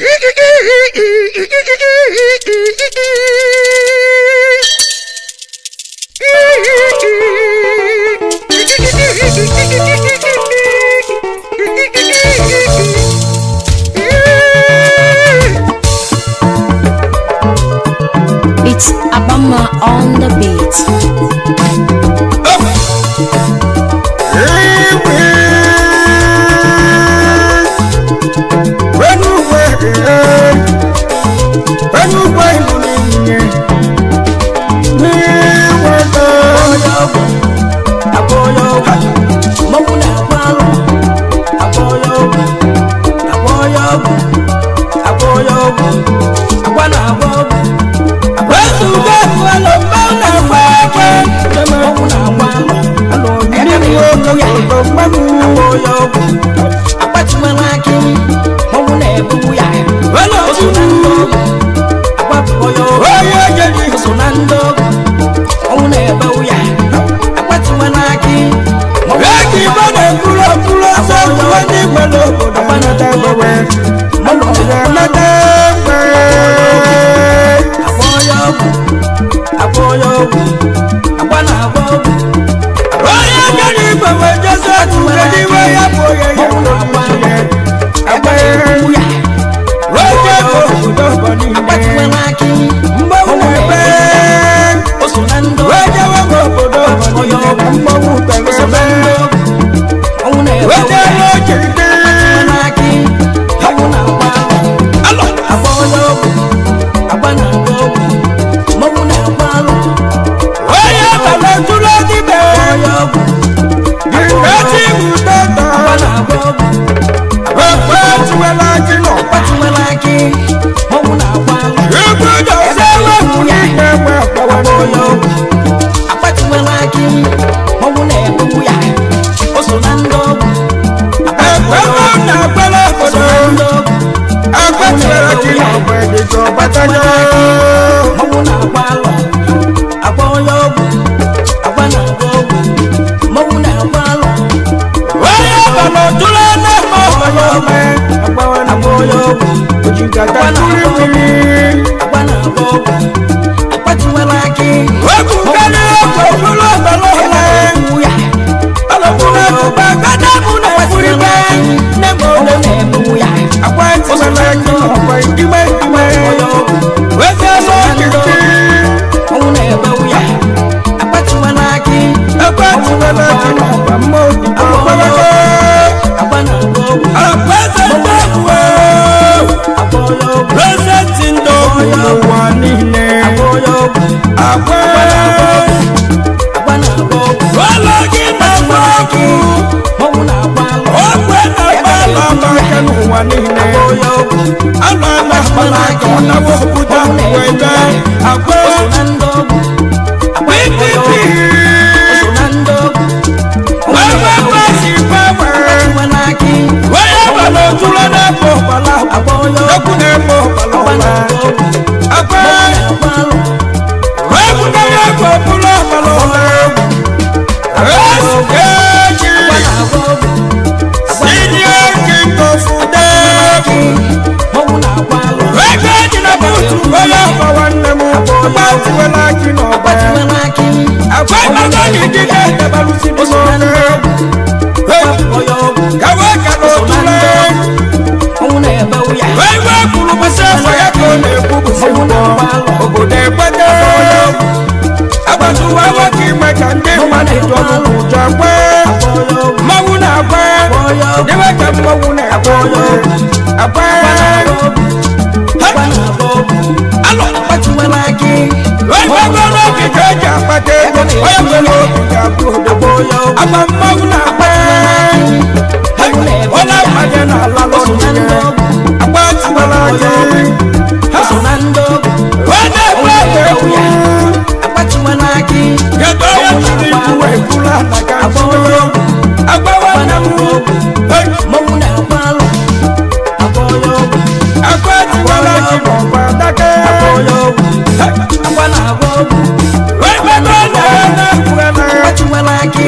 It's Abama on the beat.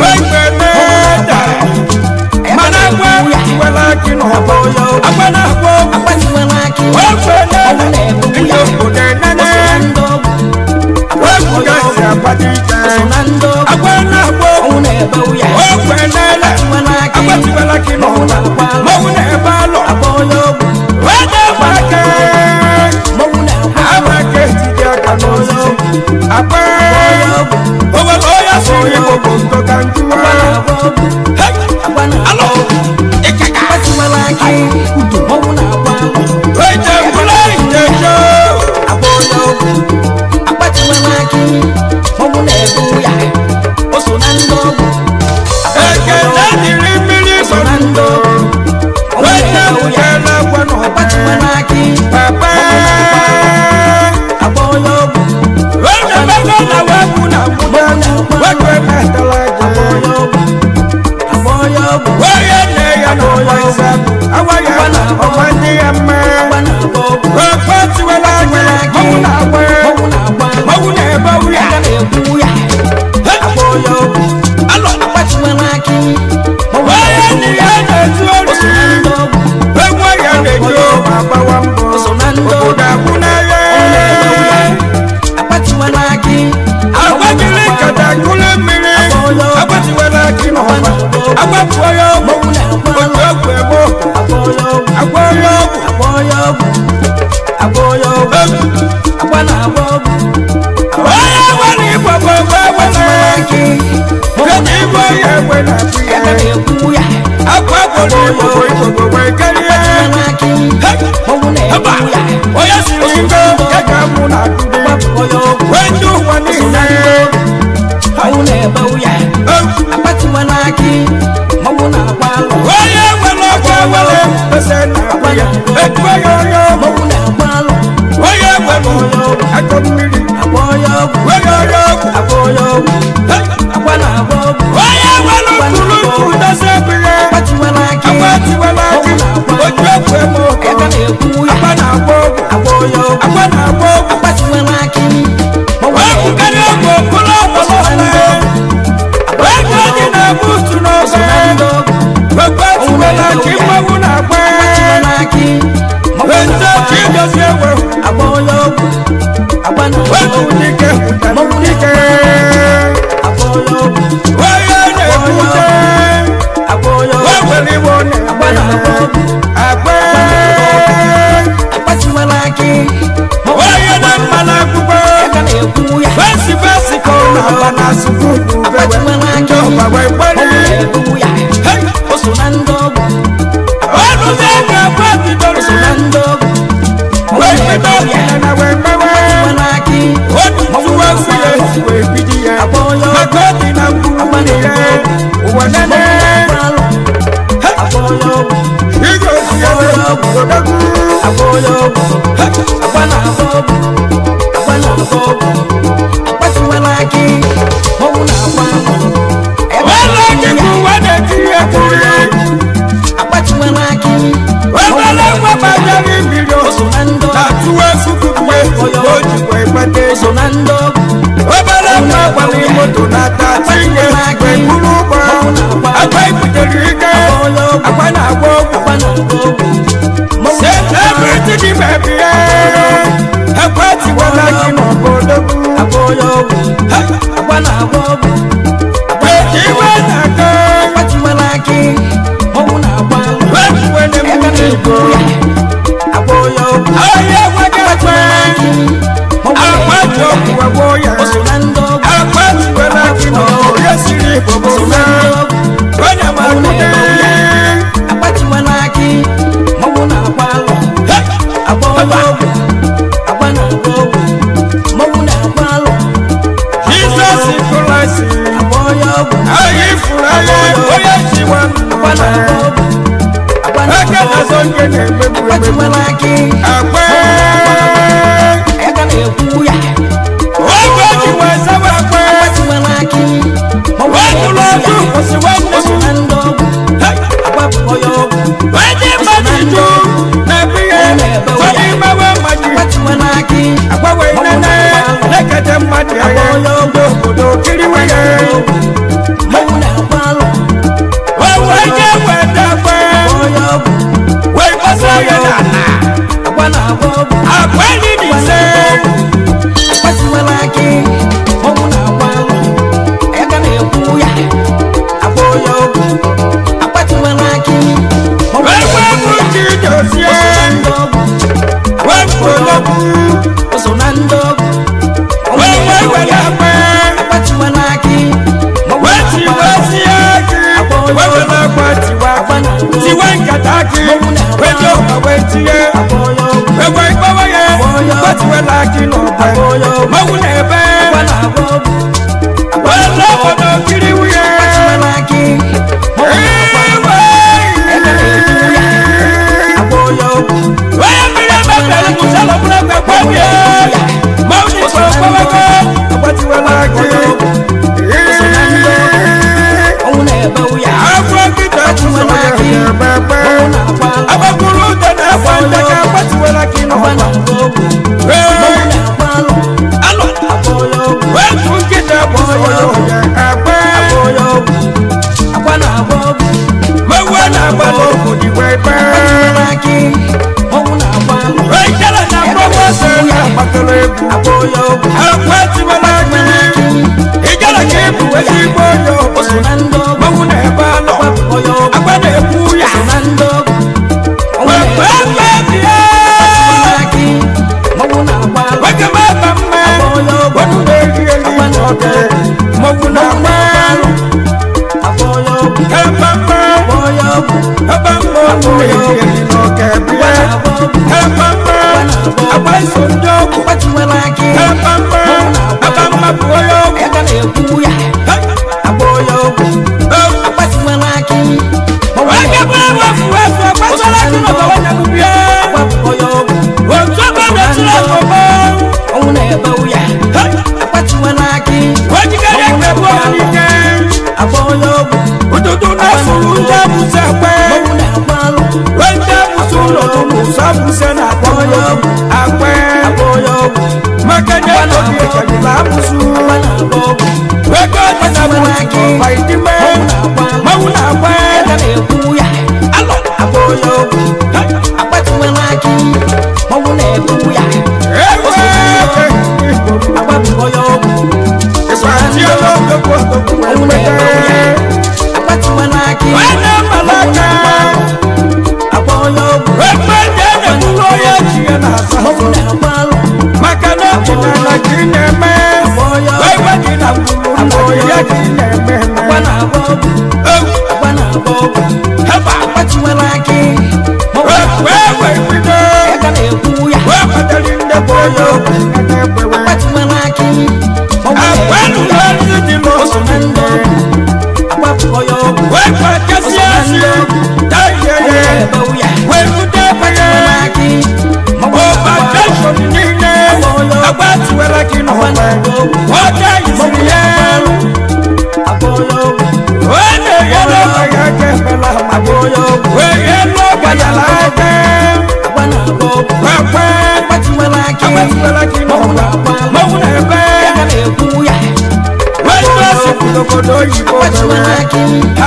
Wait, na-akpata ike. So na ndị ọgwụ. Agwa na-agba ọgwụ. Ọnwụ na-ebe ụya. Ogwe n'ele. Agbatiwela akị. Agbatiwela akị Mmanwụ n'ọba. na-agba alọ. Mmanwụ na-ebe alọ. Agba onye ọgwụ. Wee na-agba aka. Mmanwụ na-agba alọ. Agba aka etiti aka n'osisi. Agba. O nwere onye sịrị Igbo bụ ntọ ka njụwa. Agba na-agba ọgwụ. Hey! Agba na-agba Alọ! ọgwụ. Ịkaka! Agbatiwela akị. Mmanwụ na-agba alọ. Eje mbụla ijeje. Agba onye ọgwụ. Agbatiwela akị. Mmanwụ na-ebe ụya. O so na ndị ọgwụ. Ekele dịrị mmiri So na ndị ọgwụ. Ọnwụ Wete na-ebe ụya. bukele agwa n'ọba. Agbatiwela akị. Papa. Agba onye ọgwụ. Wete mego na wepụ na mụda. Wete emetala Agba je. onye ọgwụ. Agba onye ọgwụ. Onye nne ya na ọwa ise. Awa ya ọwa ndị ya mma. Agba na-agba ọgwụ. Okwe tiwela akị. Mmanwụ na-agba. Mmanwụ na-agba alọ. Mmanwụ na-ebe ụya. Aka na-ekwu ya. Agba onye ọgwụ. Alọ. Agbatiwela akị. Mmanwụ Onye na-ebe nne ụya. ya na-ezu O so na ori. ndị ọgwụ. Egwu ya na-eji ọgwụ agbawa mbọ. O so na ndị ọgwụ. Obodo akwụ n'agha. Agbatiwela akị. Agbajiri nkata kụlụ mmiri. Agbatiwela akị n'ọba. Agbapụọ ya ọgwụ. Mmanwụ na-agba Otu alọ. ọgwụ eme ọgwụ. Agba onye ọgwụ. Agba ya ọgwụ. Agba onye ọgwụ. Agba onye ọgwụ. Agba na-agba ọgwụ. Onye nwere igbo bụ egbe Agbatiwela ewele. akị. Kedu igbo ya egbe na-atụ ya? Aka na-ekwu ya. Akwa gboro igbo bụ igbo bụ wee kerie. Agbatiwela akị. Hey! Mmanwụ na-ebe Haba! ụya. Onye siri ngo ya ka mụ na-atụrụ. Agba onye ọgwụ. Wee ndị ụwa niile. Mmanwụ na-ebe ụya. Egwu. Agbatiwela akị. Mmanwụ na-agba alọ. Onye nwere ọgwụ ewele mpese na-agba ya. Etuo ya onye ọgwụ. Mmanwụ na-agba alọ. Onye nwere akọ mmiri. Agba onye ọgwụ. Onye onye ọgwụ. Agba onye ọgwụ. Hey! Agba na-agba ọgwụ. Onye nwere tụrụ tụrụ dozie ebe ya. Agbatiwela akị. Agba tiwela akị. Otu egwu eme ọgwụ. Aka na-ekwu ya. Agba na-agba ọgwụ. Agba onye ọgwụ. Agba na-agba ọgwụ. Agbatiwela akị. Mmanwụ Egwu na-ebe karịa ụya. ọgwụ okporo ọgbọrọ ọla. Egwu dị na-egbu utu So na n'ọzọ. ndị ọgwụ. Egwu tiwela akị mmanwụ na-agba. Agbatiwela akị. Mmanwụ Eze na-agba chi alọ. dozie egwu. Agba onye ọgwụ. Agba na-agba Egwu ọgwụ. dike pụtara dike. Agba onye ọgwụ. Onye na-ekwute. Agba onye ọgwụ. Ewere iwe ọ Agba na-agba na-eme. ọgwụ. Agba. Agbatiwela akị. Mmanwụ Onye na mma n'akwụkwọ. Aka na-ekwu ya. Fesi fesi ka ọ na-agba na sukuu Agbatiwela akị. Ndị ọba wee gbali. Mmanwụ na-ebe ụya. Hey! O so na ndị ọgwụ. Ọnụzi ego ekwe bidoro. O so na ndị ọgwụ. Wee bido ọdịnala wee mewe. Agbatiwela akị. Otu tụwa nwunye wee bido ya. Agba onye ọgwụ. Maka ọ dị na mkpụrụ nwunye ya. Ụwa nene. Agba alọ. Hey! Agba onye ọgwụ. Igwe osi ya odogwu. Agba onye ọgwụ. Hey! Agba na-agba ọgwụ. Agba na-agba ọgwụ. Agbatiwela akị. Mmanwụ na-agba alọ. Wele gị ụwa na-etiri etiri. Agbatiwela akị. Wewele nwa gbajara mmiri O so na ndị ọgwụ. na-atụwa efukuwe o jikwa ekpete O so na ndị ọgwụ. Obere nwa gbara moto na-ata tinye wee buru ụgbọ agba ibutere ike agba na-agba ọgwụ. Agba na-agba ọgwụ. Mmanwụ Celebrity dị mebie ekwe tiwala gị n'obodo. Agba onye ọgwụ. Agba na-agba ọgwụ. Eji iwe na-aga. Agbatiwela akị. Mmanwụ na-agba alọ. Wefuwele Aka m na-ekwu n'igbo ya. Agba onye ọgwụ. ahịa enweghị ekwe Agbatiwela akị. Mmanwụ agba ji na-ebe ọgwụ ụya. agwọ ya. O so na ndị ọgwụ. Agba tiwala gị n'obodo ya siri igbo bụ O so na ndị ọgwụ. onye ma akụde. Agbatiwela akị. Mmanwụ na-agba alọ. Agba onye ọgwụ. Agba na-agba ọgwụ. Mmanwụ na-agba alọ. Jizọs Kraịst. Agba onye ọgwụ. Anyị fụrụ anya onye jiwa Agba na-agba ọgwụ. Agba aka na-agba na-azọ ọgwụ. nke na-emegbu emegbu. Agbatiwela akị. Agba Aka na-ekwu ya. oge ji wee zawa agba. Agbatiwela akị. Mmanwụ Wee tụrụ na-ebe ọdụ ụya. kwụsị nwanne O so m. na ndị ọgwụ. Agba onye ọgwụ. Wee dị mmadụ jụ na ebe ihe fọdụ imewe mmadụ. Agbatiwela akị. Agbanwe nene na-ekete mmadụ agha ndị obodo kiriwe ya. Mmanwụ na-agba alọ. Wee wee jee weta agba. Onye ọgwụ. Wee gbasa ya n'ala. Agba na-agba ọgwụ. Agba iri na ise. Agbatiwela akị. Mmanwụ na-agba Egwu akwa tiwara akị ịjara ka ịbụ ezigbo onye obodo. Mmanwụ na-ebe alọ, agba na-ekwu ya wee bie nwoke m aba mma ọnụ na-eri eri ọdẹ. Mmanwụ na-agba ebe mma ebe mma ọnụ na-eri eri n'ọka bie ebe mma agba iso ndị ọgwụ ebe mma ebe mma bụ onye ọgwụ. Wake up, ụtụtụ na-asụrụ ndị abụsa ekwe wee ndị abụsa ụlọ tụrụ ụsọ abụsa na-akpọ akwe maka na ego gị echegula abụsụ ego dị na bụtụ ọba idime mmanwụ na-agba alọ. Maka na ọdịnala ka ị na-eme, ebe dị na mkpụrụ ya ka ị na-eme eme heba wee wee bido wee kwadoro ndị bụ onye okwu na-ekwewe akwanụ ndị dị n'ụzọ wee kwakasịa asị taghie ya wee rute ebe ya ọbajeshọn niile agbatiwara gị n'ọgba ọja yiziri ya wee na-enyere ọgba ya aka emela amagị wee nyere ọgba ya aka kwekwe agbatiwara gị n'ọgba mmanwụ na-ebe wee nọọsụ n'obodo oyibo mere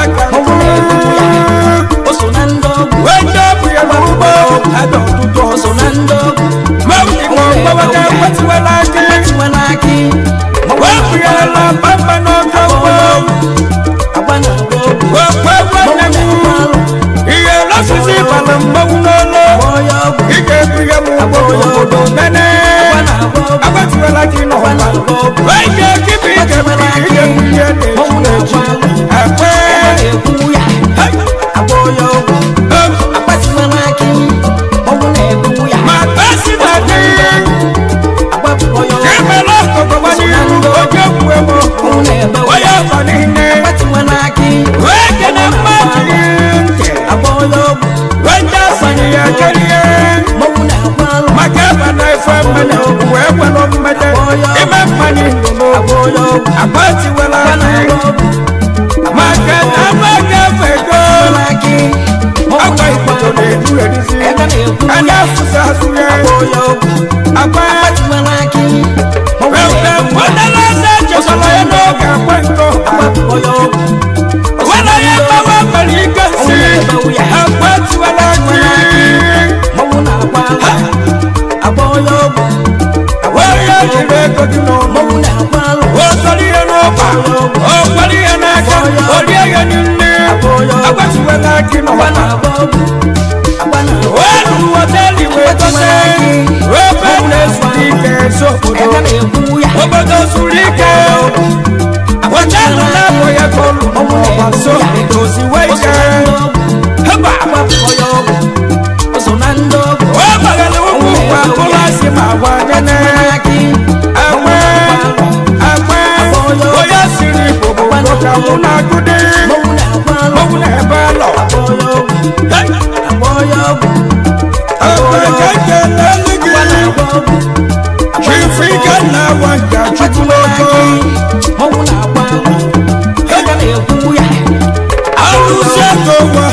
aka wee ndị ọbụ ya n'ugbo ada ọtụtụ ọsọ mmanwụ igbo mgbawa agbatiwara gị wee bụnyela pampa n'ọkọ ugbo wee nwanne m ihe lọsisi bara mmanwụ n'ọlụ ị ga-ebu ya m ụgbọ obodo nene agbatiwala gị n'ọba wee ga-ekibi ị ga-ebu ị ga-ebu ihe na-eju eju ekwe. Ma pesi na dị ka emere ọkọkọba n'ihu oge egwu egwu onye ọkọ niile wee kene mmadụ ntị wee ndị asịrị ya kerie maka ebe na ife mmanya wee gwelụ mmanya ime mmanya ndụmụ agbatiwela anyị maka na amaka fego akwa ikpoto na-edu erizi a na-asụsụ asụ ya akwa wee nwetara eze chesara ya n'oge akwa nke ọkwa wena ya gbawa mere ike nsi agbatiwela gị wee ya jiri ego gị n'ọnụ o sọrọ ihe n'ọkpa o kwere ihe n'aka o rie ya niile agbatiwela gị n'ọkpa wee ruru họteelụ wee gote ebe na-ezuru ike ezi obodo obodo zuru ike họteelụ na-abụ ya ka ọlụ n'ọgba so obodo ziwe ike heba o gbagara ụkwụ ụkwa mkpụrụ asị ma gwa nene agwa agwa onye siri igbo bụ ka mụ na-agụde mmanwụ na-ebe alọ. Ebe ka ekelelu gị chifu ike na-awa nke chukwu n'ọkụ alụsị ego wa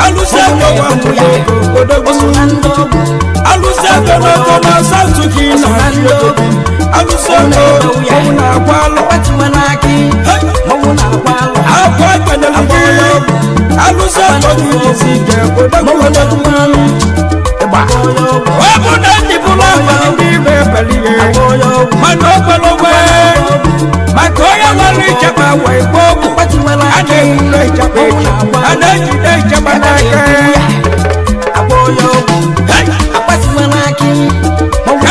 alụsị ego wa odogwu alụsị ego n'ọkụ na asatụ gị na alụsị ego ọnwụ na-agwa alọ akwa ekpenyere gị alụsị ego gị jizi ike odogwu odogwu ịgba ọ bụ na ndị bụrụ akwa ndị akị.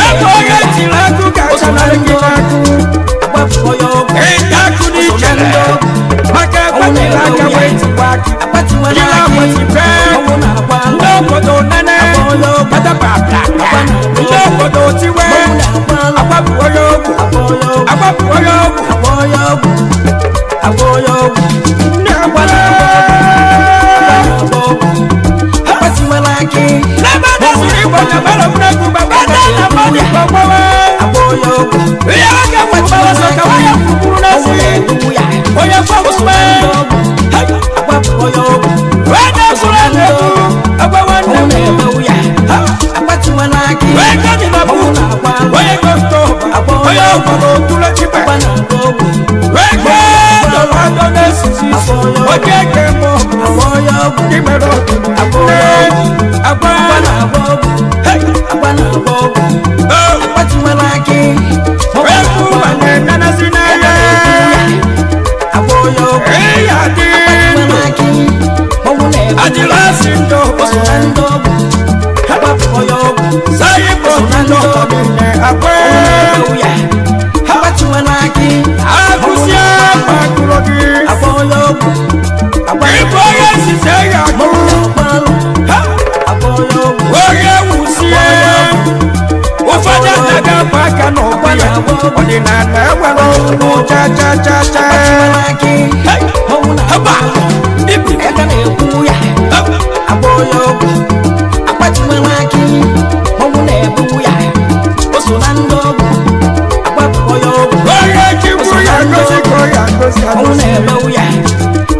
Ebe onye tiri akụ ga-achanarị gị n'akụ. Agbapụ onye ọgwụ. Ịta akụ n'ichere maka ekwetịrị aka wee tikwa akị. Akpatiwela Jiri akị. agbati bee. Mmanwụ na-agba alọ. Ndị obodo nene patapata, ndị obodo tiwe. Mmanwụ na-agba alọ. Agbapụ onye ọgwụ. Agba onye ọgwụ. Agbapụ onye ọgwụ. Agba onye ọgwụ. Agba onye ọgwụ. Nne agba Agba ọgwụ. Akpatiwela akị. n'ebe na-esiri igbo na mara mmegbu baba na na mmadụ igbo gbawa. Agba onye ọgwụ. Ihe a ga-ekwu gbara sọ ka nwanyị kwukwuru Mmanwụ n'ezi. na-egbu ya. Onye kwagbume Agbapụ onye ọgwụ. wee na-esuru na-ekwu agwa nwanne Mmanwụ m. na-emewu ya. Akpatiwela akị. Wee gọdị na Mmanwụ buutu na-agba alọ. onye gọstọ onye ọgbọrọ tụrụ chibe. Agba na-agba ọgwụ. Wee gee dọrọ adọ n'esisi oke eke mọ. Agba onye ọgwụ. Imere ọdụm nne agwa. Agba na-agba ọgwụ. Agba na-agba ọgwụ. Akpatiwela akị. Wee kwu ma na-enenesi n'anya. Agba onye ọgwụ. Ịya dị ndụ. Akpatiwela akị. Mmanwụ na-eme Adịlasị ndị so na ọgbọ ndị ọgwụ. Agbapụ onye ọgwụ. sayi bụ ndị ọgbọ niile agwa. Na-emewu ya. Akpatiwela akị. Agụsị akwa akụrụ gị. Agba onye ọgwụ. Agba Ịbụ onye sise ya agụ. Mmanwụ na-agba alọ. Agba onye ọgwụ. Onye wusie ụfọdụ anaghị agba aka n'ụkwụ ya ọdịnala enwere ọgwụ cha cha cha cha. Akpatiwela akị. Mmanwụ na-agba Haba alọ. ibi. Aka na-ekwu ya. Agba onye ọgwụ. Akpatiwela akị. Mmanwụ na-ebu ya. O so na ndị ọgwụ. Agbapụ onye ọgwụ. Onye chikwu ya gosi ka ọ ya gosi Mmanwụ agosi. na-emewu ya.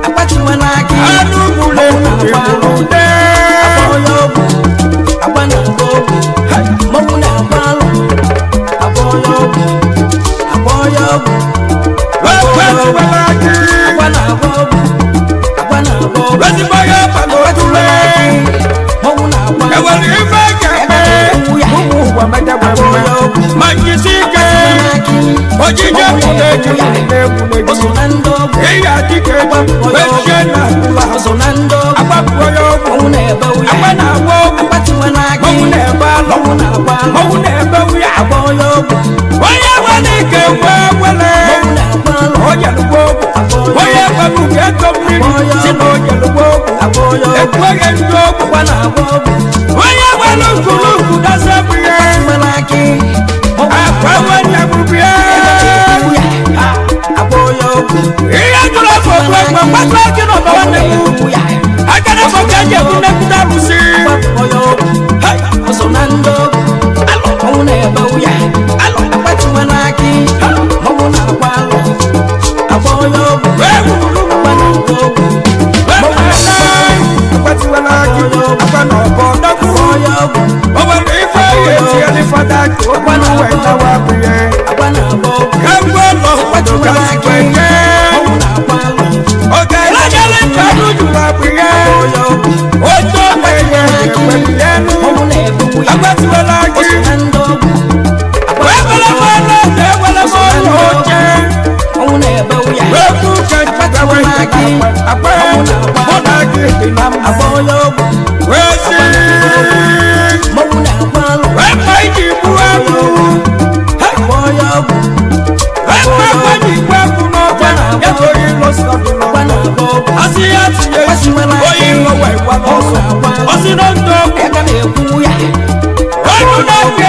Akpatiwela akị. Anụ gburu egbu egburu ude. Agba onye ọgwụ. Agba na-agba ọgwụ. Mmanwụ na-agba alọ. Agba onye ọgwụ. Agba onye ọgwụ. Ekwetiwela akị. Agba na-agba ọgwụ. Agba na-agba ọgwụ. Ezigbo ya abalị otule. Mmanwụ na-agba alọ. Enwere ife ga-eme ụmụ ụwa medewe mma ma njisi ike. Ojije pụta eju na-egwu O so n'egwu. na ndị ọgwụ. Ihe adịka egwu ejije na ụlọ. O so na ndị ọgwụ. Agbapụ onye ọgwụ. Mmanwụ na-ebewu ya. Agba na-agba ọgwụ. Akpatiwela akị. Mmanwụ na-ebe alọ. Mmanwụ na-agba alọ. Mmanwụ na-ebe wuya. Agba onye ọgwụ. Onye nwere ike nwe wele. Mmanwụ na-agba alọ. Onye lụgbo ọgwụ. Onye nwere uke ego mmiri si na onye lụgbo ọgwụ. Agba onye ọgwụ. Ekweghị ndị ọgwụ. Agba na-agba ọgwụ. Onye nwere nkulukwu dosa bụ ya. Akpatiwela akị. Mmanwụ Akwa nwanne m bịa. na-egbu ya. Agba onye ọgwụ. Ihe jụrụ afọ okwu egbe mgbata gị n'ọba nwanne m. Na-egbu ya. Aka na afọ ka eji egbu nnekwute arụsị. Agbapụ onye ọgwụ. O so na ndị ọgwụ. Mmanwụ na-ebewu ya. Akpatiwela akị. Mmanwụ na-agba alọ. Agba onye ọgwụ. Wee wuru. Agba na-agba ọgwụ. Agbatiwela akị akwa na ọbọ dọkwuru. Onye ọgwụ. O nwere ife ya etinyere fada ka okwu wee tawa bụ ya. Agba na-agba ọgwụ. Kemgbe ụlọ obodo ka si wee jee. Mmanwụ na-agba alọ. Oge elejere ka anụ juru abụ ya. Onye ọgwụ. Otu na-enye enwe enu. Mmanwụ na-ebukwu ya. Agbatiwela O akị. so na ndị ọgwụ. Wee were m ọnụ ọdụ ewere m ọnụ oche. Mmanwụ na-ebewu ya. Wee kwu ka ncheta wee cheta akwa. Mụ na gị dị na mma. Agba onye ọgwụ. Wee sị. Mmanwụ na-agba alọ. Wee mma iji gbuo egwu. Agba onye ọgwụ. Wee mma mma iji gbuo egwu n'ọkwa. Ya ka onye ilo si ọdụ Agba n'ọkwa. na-agba ọgwụ. Asị ya tinye isi. Onye ilo wee gwa n'ọsọ. Ọsị na ndụ ọgwụ. Aka na-ekwu ya. Ọnụ na-ekwu